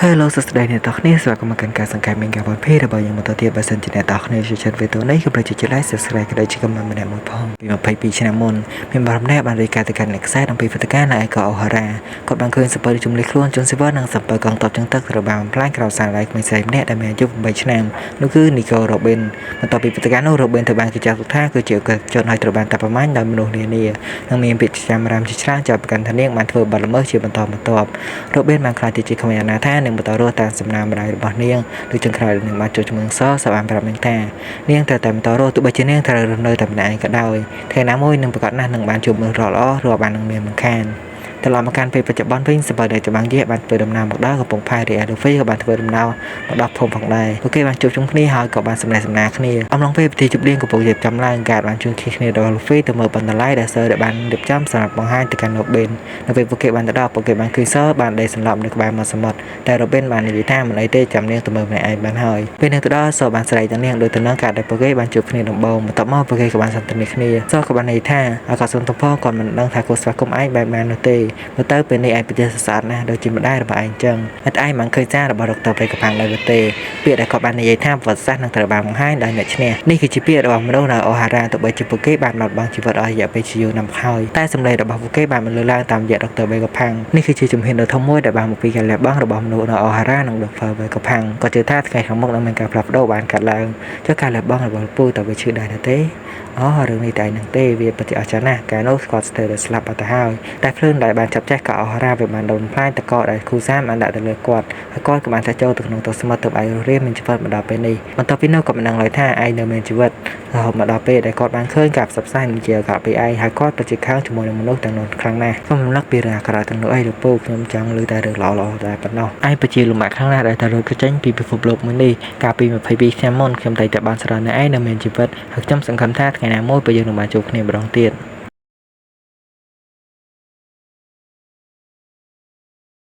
Hello សួស្តីអ្នកទាំងគ្នាស្វាគមន៍មកកាន់ការសង្ខេបមានការ One Piece របស់យើងបន្តទៀតបើសិនជាអ្នកទាំងគ្នាចូលចិត្តវីដេអូនេះកុំភ្លេចចុច Like Subscribe ក៏ដូចជា Comment ម្នាក់មួយផងពី22ឆ្នាំមុនមានបារម្នាក់បានរាយការណ៍ទៅកាន់អ្នកខ្សែអំពីព្រឹត្តិការណ៍នៅឯកោះអូហារ៉ាគាត់បានឃើញសពជំនះខ្លួនជនស៊ីវិលនិងសពកងទ័ពជើងទឹកត្រូវបានបំផ្លាញក្រោមសារឡៃក្មេងស្រីម្នាក់ដែលមានអាយុ8ឆ្នាំនោះគឺនីកូរ៉ូប៊ិនបន្ទាប់ពីព្រឹត្តិការណ៍នោះរ៉ូប៊ិនត្រូវបានគេចាត់ទុកថាគឺជាឧក្រិដ្ឋជនហើយត្រូវបានតាប់ប្រមាញ់ដោយមនុស្សនានានិងមានពាក្យចាំរាមជាច្រើនចោទប្រកាន់ថានាងបានធ្វើបទល្មើសជាបន្តបន្ទាប់រ៉ូប៊ិនបានក្លាយទៅជាក្មេងអនាថានិងបន្តរស់តាមសំណើម្ដាយរបស់នាងដូចចុងក្រោយនាងបានជួបជាមួយនឹងសសបានប្រាប់នាងថានាងត្រូវតែបន្តរស់ទោះបីជានាងត្រូវរស់នៅតែម្នាក់ឯងក៏ដោយថ្ងៃណាមួយនឹងប្រកាសណាស់នឹងបានជួបមនុស្សល្អៗឬបាននឹងមានមិនខានត្រឡប់មកកាន់ពេលបច្ចុប្បន្នវិញសប្បុរសដែលច្បាំងយៈបានធ្វើដំណើរមកដល់កំពង់ផែរីឯលូហ្វីក៏បានធ្វើដំណើរមកដល់ភូមិផងដែរពួកគេបានជួបជុំគ្នាហើយក៏បានសម្ដែងសម្ដាគ្នាអំឡុងពេលពិធីជប់លៀងកំពុងរៀបចំឡើងកាតបានជួនគ្នាដល់លូហ្វីទៅមើលបណ្ណាល័យដែលសើដែលបានរៀបចំសម្រាប់បង្ហាញទៅកាន់រ៉ូប៊ិននៅពេលពួកគេបានទៅដល់ពួកគេបានឃើញសើបានដេកសន្លប់នៅក្បែរមាត់សមុទ្រតែរ៉ូប៊ិនបាននិយាយថាមិនអីទេចាំនាងទៅមើលម្នាក់ឯងបានហើយពេលនាងទៅដល់សើបានស្រែកទៅនាងដោយទៅនឹងការដែលពួកគេបានជួបគ្នាដំបូងបន្ទាប់មកពួកគេក៏បានសន្ទនាគ្នាសើក៏បាននិយាយថាអកសុនទំផងគាត់មិនដឹងថាគួរស្វាគមន៍ឯងបែបណានោះទេមើលទៅពេលនេះឯងពិតជាស្អាតណាស់ដូចជាម្ដាយរបស់ឯងចឹងហើយឯងបានឃើញសាររបស់ដុកទ័រពេកផាំងដែរទេពាក្យដែលគាត់បាននិយាយថាប្រវត្តិសាស្ត្រនឹងត្រូវបានបង្ហាញដោយអ្នកឈ្នះនេះគឺជាពាក្យរបស់មនុស្សនៅអូហារ៉ាទោះបីជាពួកគេបានបាត់បង់ជីវិតអស់រយៈពេលជាយូរណាស់មកហើយតែសម្លេងរបស់ពួកគេបានបន្លឺឡើងតាមរយៈដុកទ័របេកផាំងនេះគឺជាជំហានដ៏ធំមួយដែលបានមកពីការលះបង់របស់មនុស្សនៅអូហារ៉ានិងដុកទ័របេកផាំងក៏ជឿថាថ្ងៃខាងមុខនឹងមានការផ្លាស់ប្ដូរបានកើតឡើងចុះការលះបង់របស់លោកពូតើវាឈឺដែរទេអូរឿងនេះតែនឹងទេវាពិតជាអស្ចារ្យណាស់កាលនោះគាត់ស្ទើរតែស្លាប់បាត់ទៅហើយតែភ្លើងដែលបានចាប់ចេះក៏អូហារ៉ាវាបានដុំផ្លាញតកដែលគូសាមបានដាក់ទៅលើគាត់ហើយគាត់ក៏បានតែចូលទៅក្នុងទឹកសមុទ្រទៅឯងរស់រានមានជីវិតមកដល់ពេលនេះបន្ទាប់ពីនោះក៏មិនដឹងឡើយថាឯងនៅមានជីវិតរហូតមកដល់ពេលដែលគាត់បានឃើញការផ្សព្វផ្សាយនឹងជាកាពីឯងហើយគាត់ពិតជាខឹងជាមួយនឹងមនុស្សទាំងនោះខ្លាំងណាស់ខ្ញុំរំលឹកពីរឿងអាក្រក់ទាំងនោះអីលោកពូខ្ញុំចង់ឮតែរឿងល្អៗតែប៉ុណ្ណោះឯងពិតជាលំបាកខ្លាំងណាស់ដែលតែរត់ចេញពីពិភពលោកមួយនេះកាលពី22ឆ្នាំមុនខ្ញុំតែតែបានស្រណែឯងនៅមានជីវិតហើយខ្ញុំសង្ឃឹមថាថ្ងៃណាមួយពេលយើងនឹងបានជួបគ្នាម្ដងទៀត។